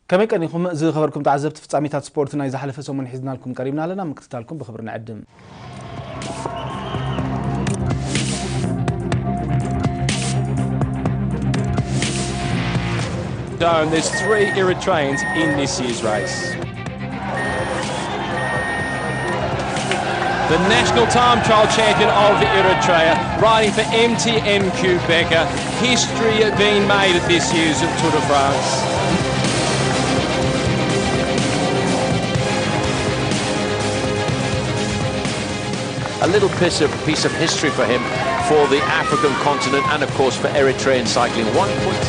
ከመይ ቀኒኹም ዝኸበርኩም ተዓዘብቲ? ፍጻሜታት ስፖርት ናይ ዝሓለፈ ሰሙን ሒዝናልኩም ቀሪብና ኣለና። ምክትታልኩም ብኽብሪ ንዕድም። Darren, there's three Eritreans in this year's race. The national time trial champion of Eritrea, riding for M T M Quebecer. History being made at this year's Tour de France. A little piece of, piece of history for him, for the African continent, and of course for Eritrean cycling. One point.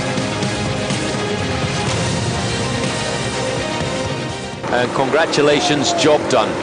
And congratulations, job done.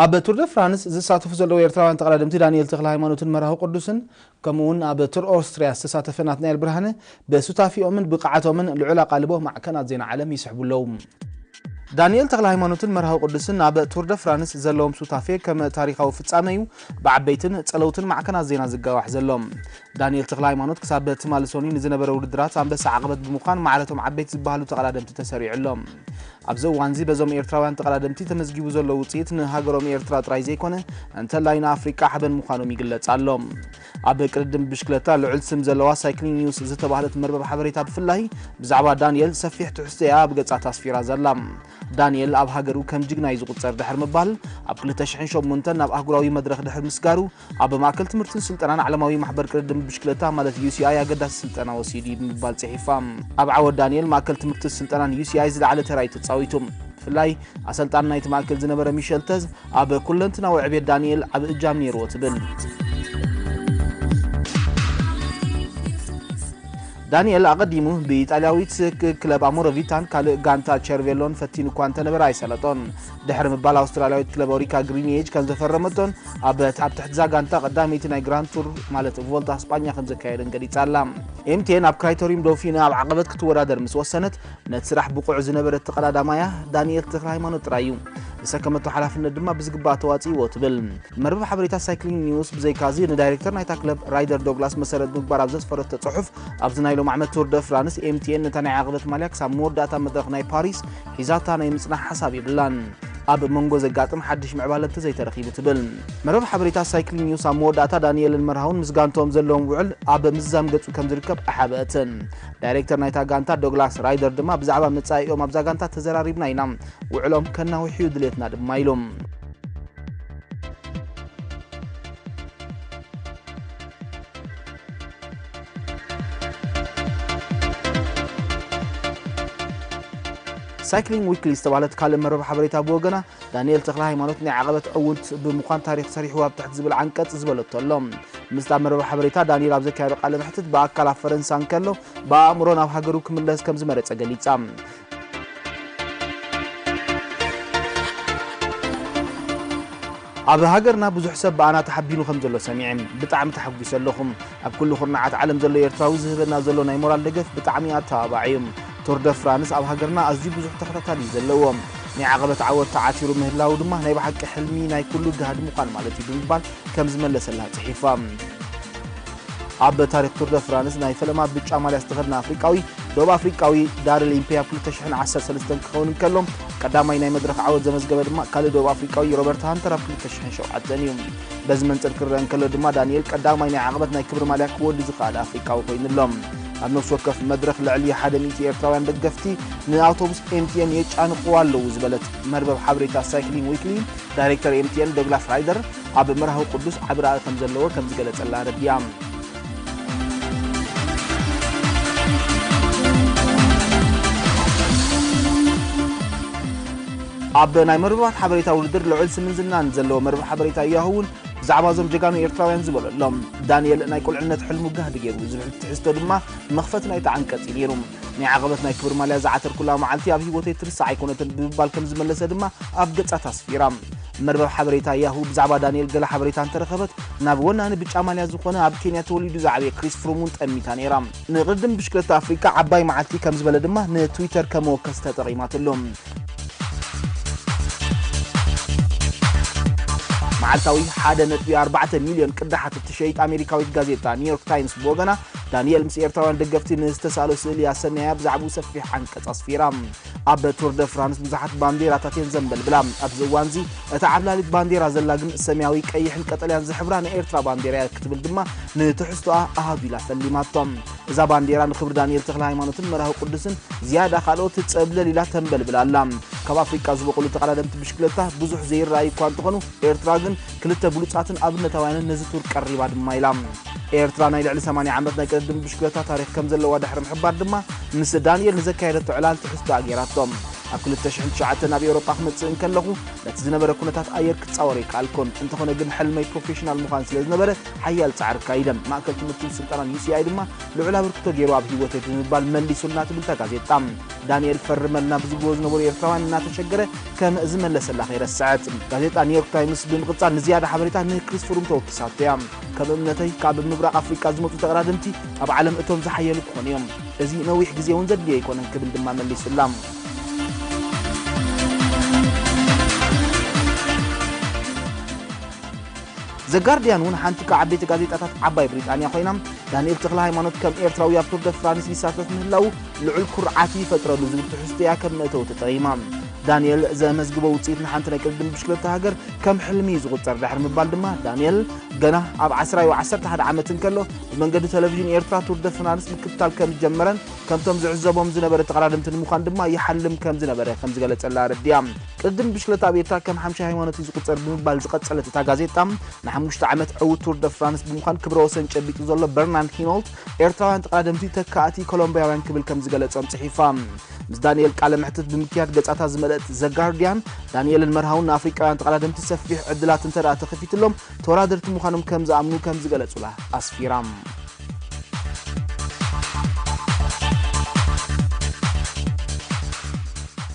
ኣብ ቱር ደ ፍራንስ ዝሳተፉ ዘለዉ ኤርትራውያን ተቐዳደምቲ ዳንኤል ተኽለ ሃይማኖትን መርሃዊ ቅዱስን ከምኡውን ኣብ ቱር ኦስትርያ ዝተሳተፈ ናትናኤል ብርሃነ ብሱታፊኦምን ብቕዓቶምን ልዑል ኣቓልቦ ማዕከናት ዜና ዓለም ይስሕቡ ኣለዉ። ዳንኤል ተኽለ ሃይማኖትን መርሃዊ ቅዱስን ኣብ ቱር ደ ፍራንስ ዘለዎም ሱታፌ ከም ታሪኻዊ ፍጻመ እዩ ብዓበይትን ጸለውትን ማዕከናት ዜና ዝጋዋሕ ዘሎ። ዳንኤል ተኽለ ሃይማኖት ክሳብ ትማሊ ሰኑይ ንዝነበረ ውድድራት ኣንበሳ ዓቐበት ብምዃን ማዕረቶም ዓበይቲ ዝበሃሉ ተቐዳደምቲ ተሰሪዑ ኣሎ። ኣብዚ እዋንዚ በዞም ኤርትራውያን ተቐዳደምቲ ተመዝጊቡ ዘሎ ውፅኢት ንሃገሮም ኤርትራ ጥራይ ዘይኮነ እንተላይ ንኣፍሪቃ ሓበን ምዃኖም ይግለጽ ኣሎ። ኣብ ቅድድም ብሽክለታ ልዑል ስም ዘለዋ ሳይክሊንግ ኒውስ ዝተባህለት መርበብ ሓበሬታ ብፍላይ ብዛዕባ ዳንኤል ሰፊሕ ትሕዝቶ እያ ኣብ ገጻት ኣስፊራ ዘላ። ዳንኤል ኣብ ሃገሩ ከም ጅግና እዩ ዝቑጸር ድሕሪ ምባል ኣብ ክልተ ሽሕን ሸሞንተን ናብ ኣህጉራዊ መድረኽ ድሕሪ ምስጋሩ ኣብ ማእከል ትምህርትን ስልጠናን ዓለማዊ ማሕበር ቅድድም ብሽክለታ ማለት ዩ ሲ ኣይ ኣገዳሲ ስልጠና ወሲዱ እዩ ብምባል ጽሒፋ። ኣብ ዓወት ዳንኤል ማእከል ትምህርትን ስልጠናን ዩ ሲ ኣይ ዝለዓለ ተራ እዩ ተጻዊቱ። ብፍላይ ኣሰልጣኒ ናይቲ ማእከል ዝነበረ ሚሸል ተዝ ኣብ ኩለንትናዊ ዕቤት ዳንኤል ዓቢ እጃም ነይርዎ ትብል። ዳንኤል ኣቐዲሙ ብኢጣልያዊት ክለብ ኣሞረቪታን ካልእ ጋንታ ቸርቬሎን ፈቲኑ እኳ እንተነበረ ኣይሰለጦን። ድሕሪ ምባል ኣውስትራልያዊት ክለብ ኦሪካ ግሪንኤጅ ከም ዘፈረመቶን ኣብ ኣብ ትሕቲ እዛ ጋንታ ቀዳመይቲ ናይ ግራንድ ቱር ማለት ቮልታ ስጳኛ ከም ዘካየደን ገሊጻ ኣላ። ኤምቲኤን ኣብ ክራይቶሪም ዶፊነ ኣብ ዓቐበት ክትወዳደር ምስ ወሰነት ነቲ ስራሕ ብቑዕ ዝነበረ እቲ ቀዳዳማያ ዳንኤል ተክለ ሃይማኖት ጥራይ እዩ። ዝሰከመቶ ሓላፍነት ድማ ብዝግባእ ተዋጺእዎ ትብል። መርበብ ሓበሬታ ሳይክሊንግ ኒውስ ብዘይካዚ ንዳይሬክተር ናይታ ክለብ ራይደር ዶግላስ መሰረት ምግባር ኣብ ዘስፈረቶ ጽሑፍ ኣብዚ ናይ ሎም ዓመት ቱር ደ ፍራንስ ኤምቲኤን ነታ ናይ ዓቐበት ማልያ ክሳብ መወዳእታ መድረኽ ናይ ፓሪስ ሒዛታ ናይ ምጽናሕ ሓሳብ የብላን። ኣብ መንጎ ዘጋጥም ሓድሽ ምዕባለ እንተዘይተረኺቡ ትብል። መርበብ ሓበሬታ ሳይክሊንግ ኒውስ ኣብ መወዳእታ ዳንኤልን መርሃውን ምስ ጋንታኦም ዘለዎም ውዕል ኣብ ምዝዛም ገጹ ከም ዝርከብ ኣይሓበአትን። ዳይሬክተር ናይታ ጋንታ ዶግላስ ራይደር ድማ ብዛዕባ መጻኢኦም ኣብዛ ጋንታ ተዘራሪብና ኢና፣ ውዕሎም ከናውሕ እዩ ድሌትና ድማ ኢሉ። ሳይክሊንግ ዊክሊ ዝተባህለት ካልእ መርበብ ሓበሬታ ብወገና ዳንኤል ተክለ ሃይማኖት ናይ ዓቐበት ዕውት ብምዃን ታሪኽ ሰሪሑ ኣብ ትሕቲ ዝብል ዓንቀጽ ዝበለቶ ኣሎ። ምስታ መርበብ ሓበሬታ ዳንኤል ኣብ ዘካየዶ ቃለ መሕትት ብኣካል ኣብ ፈረንሳ እንከሎ ብኣእምሮ ናብ ሃገሩ ክምለስ ከም ዝመረጸ ገሊጻ። ኣብ ሃገርና ብዙሕ ሰብ ብኣና ተሓቢኑ ከም ዘሎ ሰሚዐ ብጣዕሚ ተሓጒሰ ኣለኹ። ኣብ ኩሉ ኩርናዓት ዓለም ዘሎ ኤርትራዊ ዝህበና ዘሎ ናይ ሞራል ደገፍ ብጣዕሚ ኣተባባዒ እዩ። ቱር ደ ፍራንስ ኣብ ሃገርና ኣዝዩ ብዙሕ ተኸታታሊ እዩ ዘለዎ። ናይ ዓቐበት ዓወት ተዓቲሩ ምህላው ድማ ናይ ብሓቂ ሕልሚ ናይ ኩሉ ጋህዲ ምዃን ማለት እዩ ብምባል ከም ዝመለሰላ ጽሒፋ። ኣብ ታሪኽ ቱር ደ ፍራንስ ናይ ፈለማ ብጫ ማልያ ዝተኸድነ ኣፍሪቃዊ ደቡብ ኣፍሪቃዊ ዳርል ኢምፔ ኣብ ክልተ ሽሕን ዓሰርተ ሰለስተን ክኸውን እንከሎ ቀዳማይ ናይ መድረኽ ዓወት ዘመዝገበ ድማ ካልእ ደቡብ ኣፍሪቃዊ ሮበርት ሃንተር ኣብ ክልተ ሽሕን ሸውዓተን እዩ። በዚ መንጽር ክረአ እንከሎ ድማ ዳንኤል ቀዳማይ ናይ ዓቕበት ናይ ክብሪ ማልያ ክወዲ ዝኸኣለ ኣፍሪቃዊ ኮይኑ ኣሎ። ኣብ ነፍሲ ወከፍ መድረኽ ልዕሊ ሓደ ሚእቲ ኤርትራውያን ደገፍቲ ንኣውቶቡስ ኤምቲኤን የጫንቑዋ ኣለዉ ዝበለት መርበብ ሓበሬታ ሳይክሊንግ ዊክሊ ዳይሬክተር ኤምቲኤን ዶግላስ ራይደር ኣብ መርሃዊ ቅዱስ ዓቢ ራእይ ከም ዘለዎ ከም ዝገለጸላ ኣረዲኣ። ኣብ ናይ መርበባት ሓበሬታ ውድድር ልዑል ስምን ዝናን ዘለዎ መርበብ ሓበሬታ ያሁ እውን ብዛዕባ እዞም ጀጋኑ ኤርትራውያን ዝበሎ ኣሎ። ዳንኤል ናይ ቁልዕነት ሕልሙ ጋህዲ ገይሩ ዝብል ትሕዝቶ ድማ መኽፈቲ ናይታ ዓንቀጽ እዩ ነይሩ። ናይ ዓቐበት ናይ ክብሪ ማልያ ዝዓተርኩላ መዓልቲ ኣብ ህይወተይ ትርሳዕ ኣይኮነትን ብምባል ከም ዝመለሰ ድማ ኣብ ገጻት ኣስፊራ። መርበብ ሓበሬታ ያሁ ብዛዕባ ዳንኤል ገለ ሓበሬታ እንተረኸበት፣ ናብ ወናኒ ብጫ ማልያ ዝኾነ ኣብ ኬንያ ተወሊዱ ዝዓበየ ክሪስ ፍሩም እውን ጠሚታ ነይራ። ንቅድድም ብሽክለታ ኣፍሪቃ ዓባይ መዓልቲ ከም ዝበለ ድማ ንትዊተር ከም መወከሲ ተጠቒማትሉ። መዓልታዊ ሓደ ነጥቢ ኣርባዕተ ሚልዮን ቅዳሓት እትሸይጥ ኣሜሪካዊት ጋዜጣ ኒውዮርክ ታይምስ ብወገና፣ ዳንኤል ምስ ኤርትራውያን ደገፍቲ ንዝተሳእሎ ስእሊ ኣሰንያ ብዛዕባኡ ሰፊሕ ዓንቀጽ ኣስፊራ። ኣብ ቱር ደ ፍራንስ ብዙሓት ባንዴራታት እየን ዘንበልብላ። ኣብዚ እዋንዚ እታ ዓብላሊት ባንዴራ ዘላ ግን ሰማያዊ፣ ቀይሕን ቀጠልያን ዝሕብራ ናይ ኤርትራ ባንዴራ እያ ክትብል ድማ ንትሕዝቶኣ ኣሃዱ ኢላ ፈሊማቶ። እዛ ባንዴራ ንክብሪ ዳንኤል ተክለ ሃይማኖትን መርሃዊ ቅዱስን ዝያዳ ካልኦት ጸብለል ኢላ ተንበልብል ኣላ። ካብ ኣፍሪቃ ዝበቑሉ ተቐዳደምቲ ብሽክለታ ብዙሕ ዘይረኣዩ እኳ እንተኾኑ፣ ኤርትራ ግን ክልተ ብሉጻትን ኣብነታውያንን ነዚ ቱር ቀሪባ ድማ ኢላ። ኤርትራ ናይ ልዕሊ ሰማንያ ዓመት ናይ ቅድድም ብሽክለታ ታሪኽ ከም ዘለዋ ድሕሪ ምሕባር ድማ፣ ምስ ዳንኤል ንዘካየደቶ ዕላል ትሕዝቶኣ ገይራቶ። ኣብ ክልተ ሽሕን ትሽዓተን ናብ ኤውሮጳ ክመጽእ እንከለኹ፣ ነቲ ዝነበረ ኩነታት ኣየር ክጻወር ኣይከኣልኩን። እንተኾነ ግን፣ ሕልመይ ፕሮፌሽናል ምዃን ስለ ዝነበረ፣ ሓያል ጻዕሪ ኣካይደ። ማእከል ትምህርትን ስልጠናን ዩ ሲ ኣይ ድማ ልዑል ኣበርክቶ ገይሩ ኣብ ህይወተይ ብምባል መሊሱልና ትብል እታ ጋዜጣ። ዳንኤል ፈርመልና ብዝብልዎ ዝነበሩ ኤርትራውያን እናተሸገረ ከም ዝመለሰላ ከይረስዐት። ጋዜጣ ኒውዮርክ ታይምስ ብምቕጻል ንዝያዳ ሓበሬታ ንክሪስ ፍሩም ተወኪሳቶ እያ። ከም እምነተይ ካብ ምብራቕ ኣፍሪቃ ዝመጹ ተቐዳደምቲ ኣብ ዓለም እቶም ዝሓየሉ ክኾኑ እዮም። እዚ ነዊሕ ግዜ እውን ዘድልዮ ኣይኮነን ክብል ድማ መሊሱላ። ዘጋርዲያን እውን ሓንቲ ካብ ዓበይቲ ጋዜጣታት ዓባይ ብሪጣንያ ኮይና፣ ዳንኤል ተኽለ ሃይማኖት ከም ኤርትራዊ ኣብ ቱር ደ ፍራንስ ይሳተፍ ምህላዉ ልዑል ኩርዓት ይፈጥረሉ ዝብል ትሕዝቶ እያ ከም መእተዊ ተጠቒማ። ዳንኤል ዘመዝግቦ ውፅኢት ንሓንቲ ናይ ቅድድም ብሽክለታ ሃገር ከም ሕልሚ እዩ ዝቑጸር ድሕሪ ምባል ድማ፣ ዳንኤል ገና ኣብ ዓስራ ወይ ዓሰርተ ሓደ ዓመት እንከሎ ብመንገዲ ቴሌቪዥን ኤርትራ ቱር ደ ፍራንስ ምክትታል ከም ዝጀመረን ከምቶም ዝዕዘቦም ዝነበረ ተቐዳደምቲ ንምዃን ድማ ይሓልም ከም ዝነበረ ከም ዝገለጸላ ኣረዲኣ። ቅድድም ብሽክለታ ኣብ ኤርትራ ከም ሓምሻይ ሃይማኖት እዩ ዝቑጸር ብምባል ዝቐጸለት እታ ጋዜጣ፣ ንሓሙሽተ ዓመት ዕዉት ቱር ደ ፍራንስ ብምዃን ክብረ ወሰን ጨቢጡ ዘሎ በርናርድ ሂኖልት፣ ኤርትራውያን ተቐዳደምቲ ተካእቲ ኮሎምብያውያን ክብል ከም ዝገለጾም ጽሒፋ። ምስ ዳንኤል ቃለ መሕትት ብምክያድ ገጻታ ዝመልአት ዘ ጋርዲያን፣ ዳንኤልን መርሃውን ንኣፍሪቃውያን ተቐዳደምቲ ሰፊሕ ዕድላት እንተ ደኣ ተኸፊትሎም፣ ተወዳደርቲ ምዃኖም ከም ዝኣምኑ ከም ዝገለጹላ ኣስፊራ።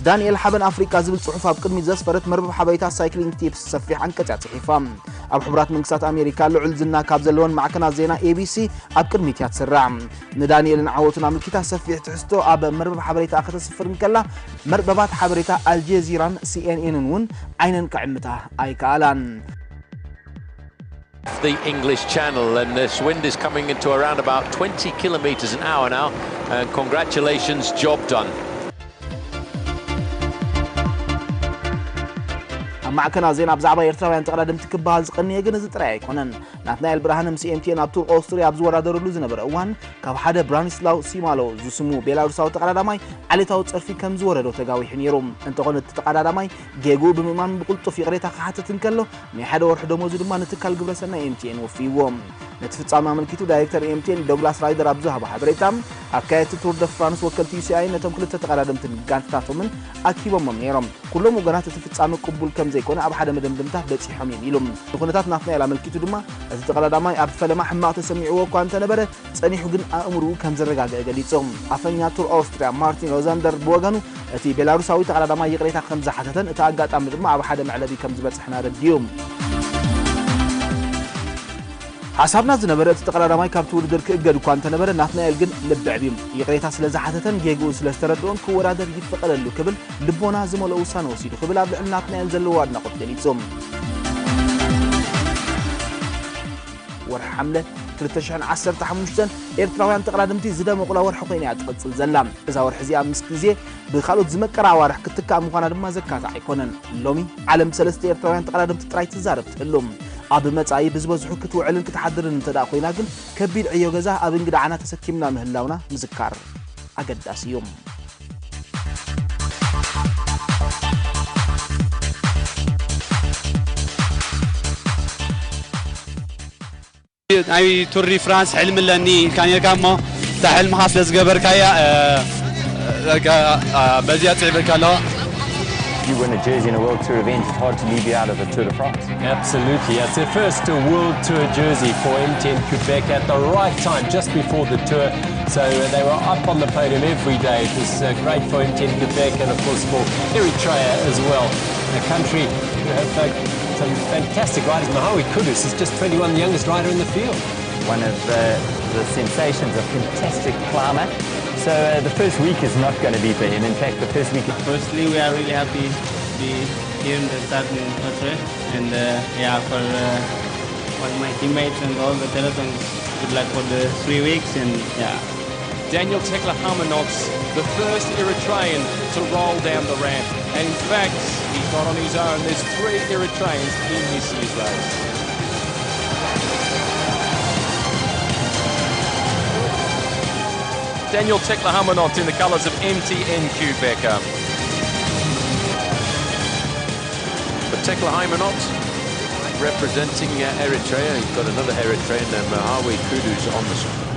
ዳንኤል ሓበን ኣፍሪቃ ዝብል ጽሑፍ ኣብ ቅድሚት ዘስፈረት መርበብ ሓበሬታ ሳይክሊንግ ቲፕስ ሰፊሕ ዓንቀጽ እያ ጽሒፋ። ኣብ ሕቡራት መንግስታት ኣሜሪካ ልዑል ዝና ካብ ዘለወን ማዕከናት ዜና ኤ ቢ ሲ ኣብ ቅድሚት እያ ትስራዕ። ንዳንኤልን ዓወቱን ኣመልኪታ ሰፊሕ ትሕዝቶ ኣብ መርበብ ሓበሬታ ከተስፍር እንከላ፣ መርበባት ሓበሬታ ኣልጀዚራን ሲ ኤን ኤንን እውን ዓይነን ክዕምታ ኣይከኣላን። The English Channel, and this wind is coming into around about twenty kilometres an hour now, and congratulations, job done. ኣብ ማዕከና ዜና ብዛዕባ ኤርትራውያን ተቐዳደምቲ ክበሃል ዝቐንየ ግን እዚ ጥራይ ኣይኮነን። ናትናኤል ብርሃነ ምስ ኤምቲኤን ኣብ ቱር ኦስትሪያ ኣብ ዝወዳደርሉ ዝነበረ እዋን፣ ካብ ሓደ ብራኒስላው ሲማሎ ዝስሙ ቤላሩሳዊ ተቐዳዳማይ ዓሌታዊ ጸርፊ ከም ዝወረዶ ተጋዊሑ ነይሩ። እንተኾነ እቲ ተቐዳዳማይ ጌግኡ ብምእማን ብቕልጡፍ ይቕሬታ ክሓትት እንከሎ፣ ናይ ሓደ ወርሒ ደሞዙ ድማ ንትካል ግብረሰናይ ኤምቲኤን ወፍይዎ። ነቲ ፍጻመ ኣመልኪቱ ዳይሬክተር ኤምቲኤን ዶግላስ ራይደር ኣብ ዝሃቦ ሓበሬታ፣ ኣካየድቲ ቱር ደ ፍራንስ ወከልቲ ዩ ሲ ኣይ ነቶም ክልተ ተቐዳደምትን ጋንታታቶምን ኣኪቦሞም ነይሮም። ኩሎም ወገናት እቲ ፍጻመ ቅቡል ከም ዘይኮነ ኣብ ሓደ መደምደምታ በጺሖም እዮም ኢሉ። ንኩነታት ናትናኤል ኣመልኪቱ ድማ፣ እቲ ተቐዳዳማይ ኣብ ፈለማ ሕማቕ ተሰሚዕዎ እኳ እንተነበረ፣ ጸኒሑ ግን ኣእምርኡ ከም ዘረጋግአ ገሊጹ። ኣፈኛ ቱር ኣውስትርያ ማርቲን ሮዘንደር ብወገኑ፣ እቲ ቤላሩሳዊ ተቐዳዳማይ ይቕሬታ ከም ዝሓተተን እቲ ኣጋጣሚ ድማ ኣብ ሓደ መዕለቢ ከም ዝበጽሐን ኣረዲኡ። ሓሳብና ዝነበረ እቲ ተቐዳዳማይ ካብቲ ውድድር ክእገድ እኳ እንተነበረ፣ ናትናኤል ግን ልቢ ኣዕብዩ ይቕሬታ ስለ ዝሓተተን ጌግኡ ስለ ዝተረድኦን ክወዳደር ይፈቐደሉ ክብል ልቦና ዝመልኦ ውሳነ ወሲዱ ክብል ኣብ ልዕሊ ናትናኤል ዘለዎ ኣድናቖት ገሊጹ። ወርሒ ሓምለ ክልተ ሽሕን ዓሰርተ ሓሙሽተን ኤርትራውያን ተቐዳደምቲ ዝደመቑላ ወርሒ ኮይና እያ ትቕጽል ዘላ። እዛ ወርሒ እዚኣ ምስ ግዜ ብኻልኦት ዝመቀራ ኣዋርሕ ክትካእ ምዃና ድማ ዘካትዕ ኣይኮነን። ሎሚ ዓለም ብሰለስተ ኤርትራውያን ተቐዳደምቲ ጥራይ ትዛረብ ትህሉ። ኣብ መጻኢ ብዝበዝሑ ክትውዕልን ክትሓድርን እንተ ደኣ ኮይና ግን፣ ከቢድ ዕዮ ገዛ ኣብ እንግድዓና ተሰኪምና ምህላውና ምዝካር ኣገዳሲ እዩ። ናይ ቱር ዲ ፍራንስ ሕልሚ ኣለኒ ኢልካ ነርካ እሞ፣ እታ ሕልምኻ ስለ ዝገበርካያ፣ እ፣ በቃ፣ እ፣ በዚኣ ጽዕበልካ ኣለዋ። You win a jersey in a World Tour event, it's hard to leave you out of the Tour de France. Absolutely. It's their first uh, World Tour jersey for M T N Quebec at the right time, just before the tour. So uh, they were up on the podium every day. It was uh, great for M T N Quebec and, of course, for Eritrea as well. A country who have uh, some fantastic riders. Mahawi Kudus is just twenty-one, the youngest rider in the field. One of uh, the sensations, a fantastic climber. So uh, the first week is not going to be for him. In fact, the first week Firstly, we are really happy to be here in the start in Notre, and uh, yeah, for uh, all my teammates and all the Terratons, good luck for the three weeks, and yeah. Daniel Tekle Hamanot's the first Eritrean to roll down the ramp, and in fact, he got on his own. There's three Eritreans in this year's race. Daniel Tekle Hamanot in the colours of M T N Quebec. But Tekla Haymanot representing uh, Eritrea. You've got another Eritrean, uh, Mahawi Kudus, on the screen.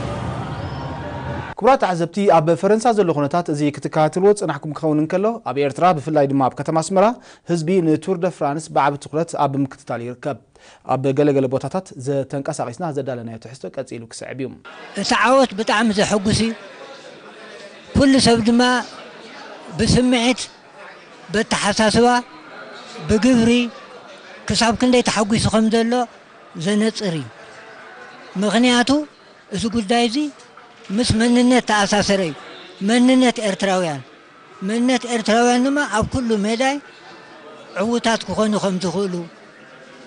ክቡራት ተዓዘብቲ፣ ኣብ ፈረንሳ ዘሎ ኩነታት እዚ ክትከታተልዎ ዝጸናሕኩም ክኸውን እንከሎ፣ ኣብ ኤርትራ ብፍላይ ድማ ኣብ ከተማ ኣስመራ ህዝቢ ንቱር ደ ፍራንስ ብዓቢ ትኹረት ኣብ ምክትታል ይርከብ። ኣብ ገለገለ ቦታታት ዘተንቀሳቒስና ዘዳለናዮ ትሕዝቶ ቀጺሉ ክስዕብ እዩ። እቲ ዓወት ብጣዕሚ ዘሐጉስ እዩ። ኩሉ ሰብ ድማ ብስምዒት፣ በተሓሳስባ፣ ብግብሪ ክሳብ ክንደይ ተሓጒሱ ከም ዘሎ ዘነጽር እዩ። ምኽንያቱ እዚ ጉዳይ እዚ ምስ መንነት ተኣሳሰረ እዩ። መንነት ኤርትራውያን፣ መንነት ኤርትራውያን ድማ ኣብ ኩሉ ሜዳይ ዕዉታት ክኾኑ ከም ዝኽእሉ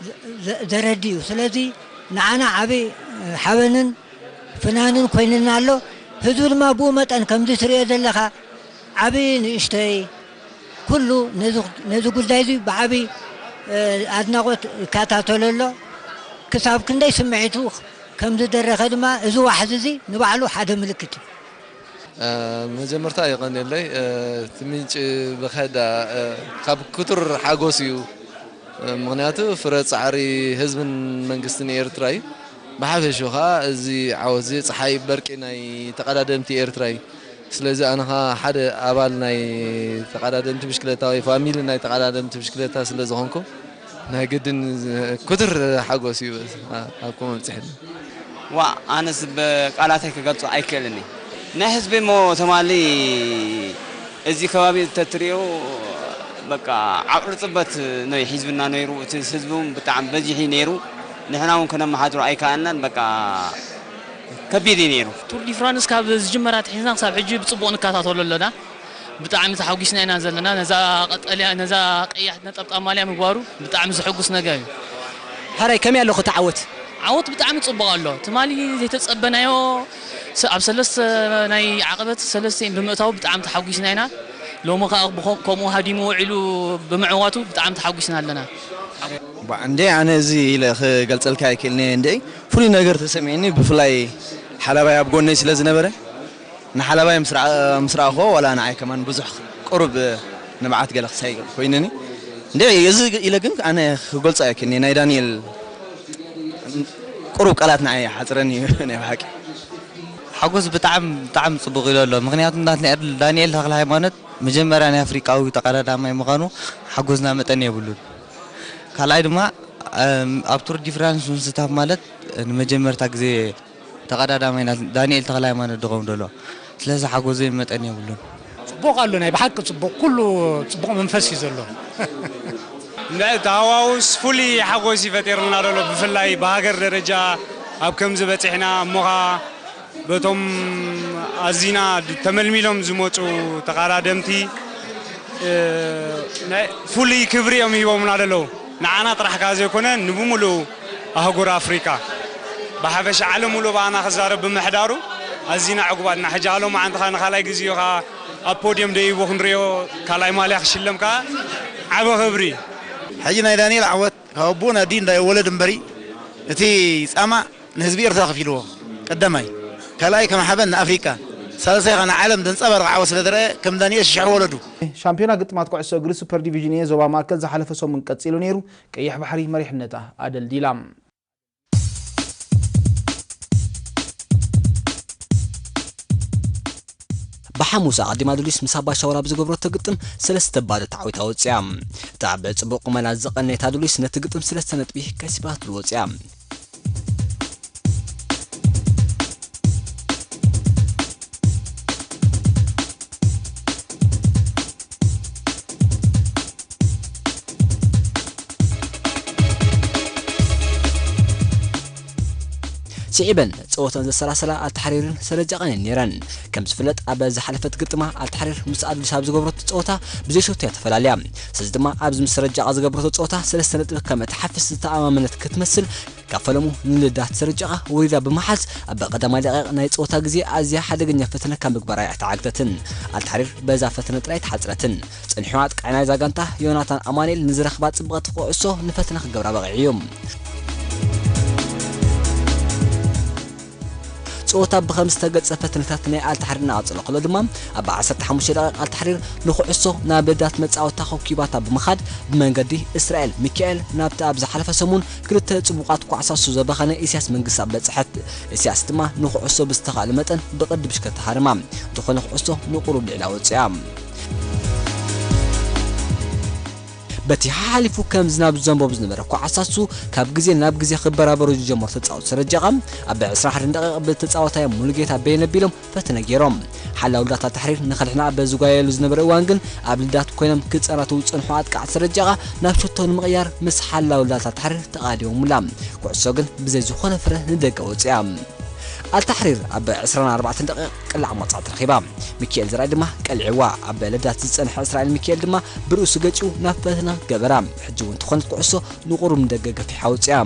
ዘ- ዘ- ዘረዲ እዩ። ስለዚ ንዓና ዓቢ ሓበንን ፍናንን ኮይንና ኣሎ። ህዝቢ ድማ ብኡ መጠን ከምዚ ትሪኦ ዘለኻ ዓቢ ንእሽተይ ኩሉ ነዚ ነዚ ጉዳይ እዚ ብዓቢ እ፣ ኣድናቖት ይከታተሎ ኣሎ። ክሳብ ክንደይ ስምዒቱ ከም ዝደረኸ ድማ እዚ ዋሕዚ እዚ ንባዕሉ ሓደ ምልክት እዩ። መጀመርታ የቐንየለይ። እቲ ምንጭ ብኸዳ ካብ ክቱር ሓጎስ እዩ። ምኽንያቱ ፍረ ጻዕሪ ህዝብን መንግስትን ኤርትራ እዩ። ብሓፈሽኡ ኸኣ እዚ ዓወት እዚ ጸሓይ በርቂ ናይ ተቐዳደምቲ ኤርትራ እዩ። ስለዚ ኣነ ኸኣ ሓደ ኣባል ናይ ተቐዳደምቲ ብሽክለታ ወይ ፋሚሊ ናይ ተቐዳደምቲ ብሽክለታ ስለ ዝኾንኩ ናይ ግድን ክቱር ሓጎስ እዩ ኣብኮ መብጽሕኒ። ዋ ኣነስ ብቃላተይ ክገልጾ ኣይክእልን እየ። ናይ ህዝቢ እሞ ተማሊ እዚ ከባቢ እንተትሪኦ በቃ ዓቕሪ ጽበት ነው ሒዝብና ነይሩ። እቲ ህዝቢ እውን ብጣዕሚ በዚሒ ነይሩ። ንሕና እውን ክነመሓድሮ ኣይከኣልናን። በቃ ከቢድ እዩ ነይሩ። ቱር ዲ ፍራንስ ካብ ዝጅመር ኣትሒዝና ክሳብ ሕጂ ብጽቡቕ ንከታተሎ ኣለና። ብጣዕሚ ተሓጒስና ኢና ዘለና። ነዛ ቀጠልያ ነዛ ቀያሕ ነጠብጣብ ማልያ ምግባሩ ብጣዕሚ ዘሐጉስ ነገር እዩ። ሕራይ ከመይ ኣለኹ እቲ ዓወት? ዓወት ብጣዕሚ ጽቡቕ ኣሎ። ትማሊ ዘይተጸበናዮ ስ- ኣብ ሰለስተ ናይ ዓቐበት ሰለስተ ብምእታው ብጣዕሚ ተሓጒስና ኢና። ሎሚ ከኣ ብኸም- ከምኡ ሃዲሙ ውዒሉ ብምዕዋቱ ብጣዕሚ ተሓጒስና ኣለና። ባ እንዴ ኣነ እዚ ኢለ ክገልጸልካ ኣይክእልን እየ። እንዴ ፍሉይ ነገር ተሰሚዕኒ፣ ብፍላይ ሓላባይ ኣብ ጎነይ ስለ ዝነበረ ንሓላባይ ምስ ረኣ- ምስ ረኣኹዎ ዋላ ንዓይ ከማን ብዙሕ ቅሩብ ንብዓት ገለ ክሳይ ኮይነኒ። እንዴ እዚ ኢለ ግን ኣነ ክገልጾ ኣይክእልን እየ። ናይ ዳንኤል ቅሩብ ቃላት ንዓይ ሓጽረኒ እዩ ናይ ብሓቂ። ሓጎስ ብጣዕሚ ብጣዕሚ ጽቡቕ ኢሉ ኣሎ። ምኽንያቱ ዳንኤል ዳንኤል ተኽለ ሃይማኖት መጀመርያ ናይ ኣፍሪቃዊ ተቐዳዳማይ ምዃኑ ሓጎስና መጠን የብሉን። ካልኣይ ድማ እም፣ ኣብ ቱር ዲ ፍራንስ ምስታፍ ማለት ንመጀመርታ ግዜ ተቐዳዳማይና ዳንኤል ተኽለ ሃይማኖት ድኸውን ዘሎ። ስለዚ ሓጎሰይ መጠን የብሉን። ጽቡቕ ኣሎ፣ ናይ ብሓቂ ጽቡቕ፣ ኩሉ ጽቡቕ መንፈስ እዩ ዘሎ። እንድዒ እቲ ሃዋውስ ፍሉይ ሓጎስ እዩ ፈጢሩልና ዘሎ፣ ብፍላይ ብሃገር ደረጃ ኣብ ከምዚ በጺሕና እሞ ኸኣ በቶም ኣዚና ተመልሚሎም ዝመጹ ተቐዳደምቲ እ፣ ናይ ፍሉይ ክብሪ እዮም ሂቦምና ዘለዉ። ንዓና ጥራሕ ከኣ ዘይኮነ ንብምሉኡ ኣህጉር ኣፍሪካ ብሓፈሻ ዓለም ሙሉእ ብኣና ክዛረብ ብምሕዳሩ ኣዚና ዕጉባት ኢና። ሕጂ ሎማዓንቲ ኸኣ ንኻልኣይ ግዜኡ ኸኣ ኣብ ፖድየም ደይቡ ክንሪኦ ካልኣይ ማልያ ክሽለም ከኣ ዓቢ ክብሪ እዩ። ሕጂ ናይ ዳንኤል ዓወት ካብ ኣቦኡ ናብ ኣዲኡ እንዳይወለድ እምበሪ እቲ ጻማ ንህዝቢ ኤርትራ ከፊልዎ ቀዳማይ፣ ካልኣይ ከም ሓበን ንኣፍሪቃ፣ ሳልሳይ ኸኣ ንዓለም ዘንጸባርቕ ዓወት ስለ ዝረኣየ ከም ዳንኤል ሽሕ ወለዱ። ሻምፒዮና ግጥማት ኩዕሶ እግሪ ሱፐር ዲቪዥን ኤ ዞባ ማእከል ዝሓለፈ ሰሙን ቀጺሉ ነይሩ። ቀይሕ ባሕሪ መሪሕነታ ኣደልዲላ። ብሓሙስ ኣቐዲማ ኣዱሊስ ምስ ኣባሻውራ ብዝገብረቶ ግጥም ሰለስተ ባዶ ተዓዊታ ወፂኣ። እታ ብፅቡቕ ቁመና ዝቐነየት ኣዱሊስ ነቲ ግጥም ሰለስተ ነጥቢ ከሲባትሉ ወፂኣ። ስዒበን ጸወተን ዘሰላሰላ ኣልተሓሪርን ሰረጃቓን እየን ነይረን። ከም ዝፍለጥ፣ ኣብ ዝሓለፈት ግጥማ ኣልተሓሪር ምስ ኣዱሊስ ኣብ ዝገብረቶ ጸወታ ብዘይ ሸቶ እያ ተፈላልያ። ስለዚ ድማ ኣብዚ ምስ ሰረጃቓ ዝገብረቶ ጸወታ ሰለስተ ነጥቢ ከም እትሓፍስ ዝተኣማመነት ክትመስል፣ ካብ ፈለሙ ንልዳት ሰረጃቓ ወሪዳ ብምሓዝ፣ ኣብ ቀዳማይ ደቂቕ ናይ ጸወታ ግዜ ኣዝያ ሓደገኛ ፈተነ ካብ ምግባራ ኣይተዓግተትን። ኣልተሓሪር በዛ ፈተነ ጥራይ ተሓጽረትን። ጸኒሑ ኣጥቃዒ ናይዛ ጋንታ ዮናታን ኣማኑኤል ንዝረኽባ ጽብቕቲ ኩዕሶ ንፈተነ ክገብራ በቒዑ እዩ። ጸወታ ብኸም ዝተገልጸ ፈተነታት ናይ ኣልተሓሪር እናቐጸለ ከሎ ድማ፣ ኣብ ዓሰርተ ሓሙሽተ ደቂቕ ኣልተሓሪር ንኩዕሶ ናብ ልዳት መጻወታ ኮኪባታ ብምኻድ፣ ብመንገዲ እስራኤል ሚካኤል ናብቲ ኣብ ዝሓለፈ ሰሙን ክልተ ጽቡቓት ኳዕሳሱ ዘባኸነ ኢሳያስ መንግስታብ በጽሐት። ኢሳያስ ድማ ንኩዕሶ ብዝተኻእለ መጠን ብቕዲ ብሽክለታ ሃርማ። እንተኾነ ኩዕሶ ንቁሩብ ልዕላ ወጺኣ። በቲ ሓሓሊፉ ከም ዝናብ ዝዘንቦ ብዝነበረ ኳዕሳሱ ካብ ግዜ ናብ ግዜ ክበራበሩ ዝጀመሩ ተጻወትቲ ሰረጃቓ ኣብ ዕስራን ሓደን ደቂቕ ብተጻዋታይ ሙሉጌታ በየነ ኣቢሎም ፈተነ ገይሮም። ሓላው ልዳት ኣልተሓሪር ንኸድሕና በዝጓየሉ ዝነበረ እዋን ግን ኣብ ልዳት ኮይኖም ክጸናተው ዝጸንሑ ኣጥቃዕቲ ሰረጃቓ ናብ ሸቶ ንምቕያር ምስ ሓላው ልዳት ኣልተሓሪር ተቓዲሞምላ። ኩዕሶ ግን ብዘይ ዝኾነ ፍረ ንደገ ወጺኣ። ኣልታሕሪር ኣብ ዕስራን ኣርባዕተን ደቂቕ ቅላዕ መቕጻዕቲ ረኺባ። ሚካኤል ዘርኣይ ድማ ቀልዒዋ። ኣብ ልዳት ዝጸንሐ እስራኤል ሚካኤል ድማ ብርእሱ ገጭው ናብ ፈተና ገበራ። ሕጂ እውን ተኾነት ኩዕሶ ንቁሩብ ንደገ ገፊሓ ኣውጽኣ።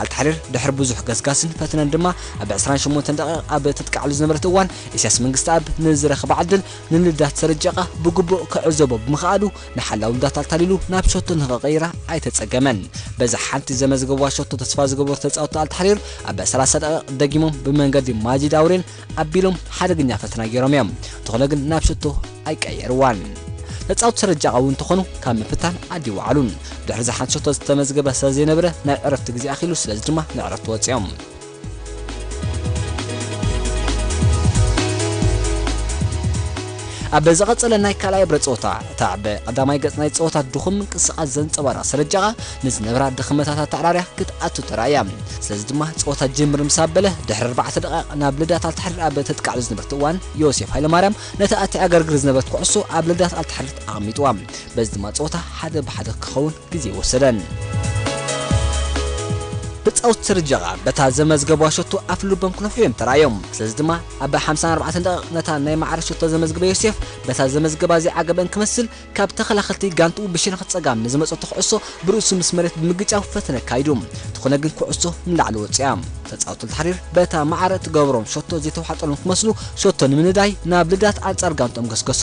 ኣልታሕሪር ድሕሪ ብዙሕ ገስጋስን ፈተነን ድማ ኣብ ዕስራን ሸሞንተን ደቂቕ ኣብ ተጥቃዕሉ ዝነበረት እዋን፣ ኢሳያስ መንግስተኣብ ንዝረኸባ ዕድል ንልዳት ሰረጃቓ ብግቡእ ክዕዘቦ ብምኽኣሉ፣ ንሓላው ልዳት ኣታሊሉ ናብ ሸቶ ንኽቐይራ ኣይተጸገመን። በዛ ሓንቲ ዘመዝገብዋ ሸቶ ተስፋ ዝገበሩ ተጻወትቲ ኣልታሕሪር ኣብ ሰላሳ ደቂቕ ደጊሞም ብመንገዲ ማጂድ ኣውሬን ኣቢሎም ሓደገኛ ፈተና ገይሮም እዮም። እንተኾነ ግን ናብ ሸቶ ኣይቀየርዋን። ተጻወትቲ ሰረጃቓ እውን እንተኾኑ ካብ ምፍታን ኣዲ ይወዓሉን። ድሕሪ እዛ ሓንቲ ሸቶ ዝተመዝገበ ስለ ዘይነበረ ናይ ዕረፍቲ ግዜ ኣኺሉ፣ ስለዚ ድማ ንዕረፍቲ ወጺኦም። ኣብ ዝቐጸለ ናይ ካልኣይ ብረ ጸወታ፣ እታ ኣብ ቀዳማይ ገጽ ናይ ጸወታ ድኹም ምንቅስቓስ ዘንጸባረቐ ሰረጃቓ ንዝነበራ ድኽመታት ኣተዓራርያ ክትኣቱ ተራእያ። ስለዚ ድማ ጸወታ ጅምር ምስ ኣበለ፣ ድሕሪ ኣርባዕተ ደቂቕ ናብ ልዳት ኣልታሕሪር ኣብ ተጥቃዕሉ ዝነበረት እዋን፣ ዮሴፍ ሃይለማርያም ነታ እተዕገርግር ዝነበረት ኩዕሶ ኣብ ልዳት ኣልታሕሪር ኣቐሚጥዋ። በዚ ድማ ጸወታ ሓደ ብሓደ ክኸውን ግዜ ኣይወሰደን። ተጻወትቲ ሰረጃቓ በታ ዘመዝገቧ ሸቶ ኣፍ ልቦም ክነፍሑ እዮም ተራእዮም። ስለዚ ድማ ኣብ ሓምሳን ኣርባዕተን ደቂቕ ነታ ናይ ማዕረ ሸቶ ዘመዝገበ ዮሴፍ በታ ዘመዝገባ ዘይዓገበን ክመስል ካብ ተኸላኸልቲ ጋንትኡ ብሸነኽ ጸጋም ንዝመጸቶ ኩዕሶ ብርእሱ ምስ መሬት ብምግጫው ፈተነ ኣካይዱ። እንተኾነ ግን ኩዕሶ ንላዕሊ ወጺኣ። ተጻወትቲ ኣልታሕሪር በታ ማዕረ እትገብሮም ሸቶ ዘይተዋሕጠሎም ክመስሉ ሸቶ ንምንዳይ ናብ ልዳት ኣንጻር ጋንትኦም ገስገሱ።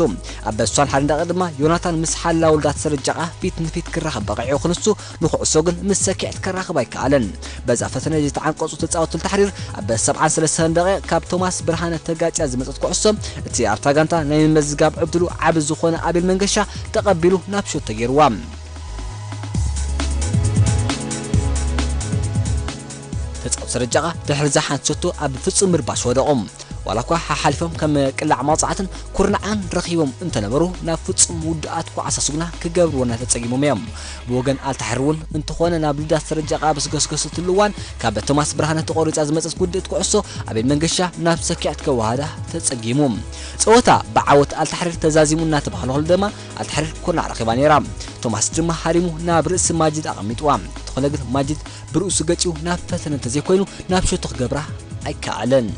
ኣብ ዕስራን ሓደን ደቂቕ ድማ ዮናታን ምስ ሓላው ልዳት ሰረጃቓ ፊት ንፊት ክራኸብ በቒዑ ክንሱ ንኩዕሶ ግን ምስ ሰኪዐት ከራኽብ ኣይከኣለን። በዛ ፈተነ ዝተዓንቀጹ ተጻወትቲ ኣልታሕሪር ኣብ ሰብዓን ሰለስተን ደቂቕ ካብ ቶማስ ብርሃነ ተጋጭያ ዝመጸት ኩዕሶ እቲ ኣብታ ጋንታ ናይ ምምዝጋብ ዕድሉ ዓቢ ዝኾነ ኣቤል መንገሻ ተቐቢሉ ናብ ሸቶ ገይርዋ። ተጻወትቲ ሰረጃቓ ድሕሪ እዛ ሓንቲ ሸቶ ኣብ ፍጹም ምርባሽ ወደቑ። ዋላ እኳ ሓሓሊፎም ከም ቅላዕ መቕጻዕትን ኩርናዓን ረኺቦም እንተነበሩ፣ ናብ ፍጹም ውዱኣት ኩዓሳሱ ግና ክገብርዎ እናተጸጊሞም እዮም። ብወገን ኣልታሕሪር እውን እንተኾነ ናብ ልዳት ሰረጃቓ ኣብ ዝገስገሰትሉ እዋን፣ ካብ ቶማስ ብርሃነ ተቖሪጻ ዝመጸት ውድእቲ ኩዕሶ ኣቤል መንገሻ ናብ ሰኪዐት ከወሃዳ ተጸጊሙ። ጸወታ ብዓወት ኣልታሕሪር ተዛዚሙ እናተባህለ ከሎ ድማ ኣልታሕሪር ኩርናዕ ረኺባ ነይራ። ቶማስ ድማ ሃሪሙ ናብ ርእሲ ማጂድ ኣቐሚጥዋ። እንተኾነ ግን ማጂድ ብርእሱ ገጭው ናብ ፈተነ እንተዘይኮይኑ ናብ ሸቶ ክገብራ ኣይከኣለን።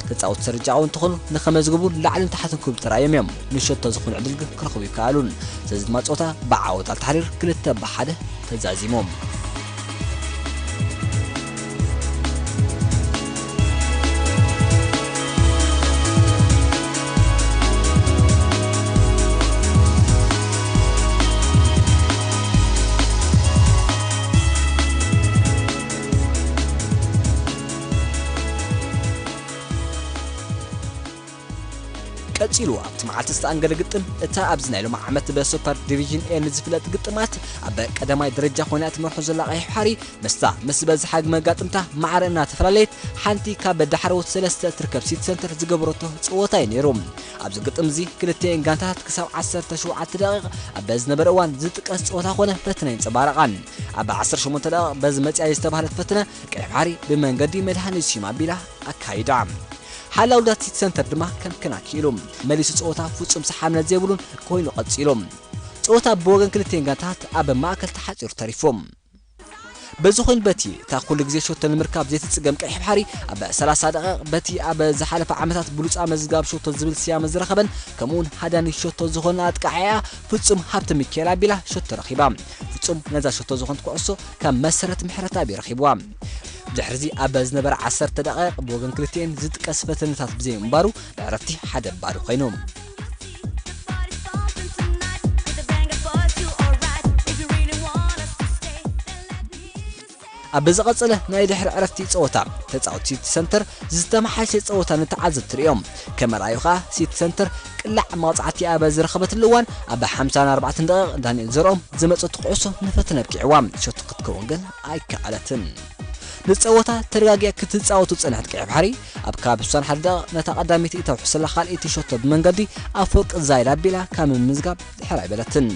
ተጻወትቲ ሰረጃቓ እውን እንተኾኑ ንኸመዝግቡ ላዕልን ታሕትን ክብሉ ተራእዮም እዮም። ንሸቶ ዝኾነ ዕድል ግን ክረኽቡ ኣይከኣሉን። ስለዚ ድማ ጸወታ ብዓወት ኣልታሕሪር ክልተ ብሓደ ተዛዚሞም። ቀጺሉ ኣብቲ መዓልቲ ዝተኣንገደ ግጥም፣ እታ ኣብዚ ናይ ሎሚ ዓመት ብሱፐር ዲቪዥን ኤ ንዝፍለጥ ግጥማት ኣብ ቀዳማይ ደረጃ ኮይና ትመርሖ ዘላ ቀይሕ ባሕሪ፣ ምስታ ምስ ዝበዝሓ መጋጥምታ ማዕረ እናተፈላለየት፣ ሓንቲ ካብ ዳሕረዎት ሰለስተ እትርከብ ሲቲ ሰንተር ዝገበረቶ ጸወታ እዩ ነይሩ። ኣብዚ ግጥም እዚ ክልቲኤን ጋንታታት ክሳብ ዓሰርተ ሸውዓተ ደቂቕ ኣብ ዝነበረ እዋን ዝጥቀስ ጸወታ ኮነ ፈተነ የንጸባረቓን። ኣብ ዓሰርተ ሸሞንተ ደቂቕ በዚ መጽያ ዝተባህለት ፈተነ ቀይሕ ባሕሪ ብመንገዲ መድሃኒት ስዩም ኣቢላ ኣካይዳ። ሓላው ዳት ሲቲ ሰንተር ድማ ከምክና ክኢሉ፣ መሊሱ ጸወታ ፍጹም ሰሓብነት ዘይብሉን ኮይኑ ቀጺሉ። ጸወታ ብወገን ክልቲኤን ጋንታታት ኣብ ማእከል ተሓጺሩ ተሪፉ። በዚ ኮይኑ በቲ እታ ኩሉ ግዜ ሸቶ ንምርካብ ዘይትጽገም ቀይሕ ባሕሪ፣ ኣብ ሰላሳ ደቂቕ በቲ ኣብ ዝሓለፈ ዓመታት ብሉጻ መዝጋብ ሸቶ ዝብል ስያመ ዝረኸበን ከምኡውን ሃዳኒ ሸቶ ዝኾነ ኣጥቃዓያ ፍጹም ሃብተ ሚካኤል ኣቢላ ሸቶ ረኺባ። ፍጹም ነዛ ሸቶ ዝኾነት ኩዕሶ ካብ መሰረት ምሕረት ኣቢ ረኺብዋ። ድሕሪዚ ኣብ ዝነበረ ዓሰርተ ደቂቕ ብወገን ክልቲኤን ዝጥቀስ ፈተነታት ብዘይ ምንባሩ፣ ዕረፍቲ ሓደ ባዶ ኮይኑ። ኣብ ዝቐጸለ ናይ ድሕሪ ዕረፍቲ ጸወታ፣ ተጻወትቲ ሲቲ ሰንተር ዝተመሓየሸ ጸወታ ንተዓዘብቲ ርእዮም። ከም ኣርኣዩ ከኣ፣ ሲቲ ሰንተር ቅላዕ መቕጻዕቲ ኣብ ዝረኸበትሉ እዋን፣ ኣብ ሓምሳን ኣርባዕተን ደቂቕ ዳንኤል ዘርኦም ዘመጸቱ ኩዕሶ ንፈተነ ኣብቂዕዋ፣ ሸቶ ክትከውን ግን ኣይከኣለትን። ንጸወታ ተረጋጊኣ ክትጻወቱ ጸንሐት ቀይሕ ባሕሪ፣ ኣብ ከባቢ ስሳን ሓደ ደቂቕ ነታ ቀዳመይቲ እተውሕሰላ ካልኣይቲ ሸቶ ብመንገዲ ኣፈወርቂ ዛይድ ኣቢላ ካብ ምምዝጋብ ድሕር ኣይበለትን።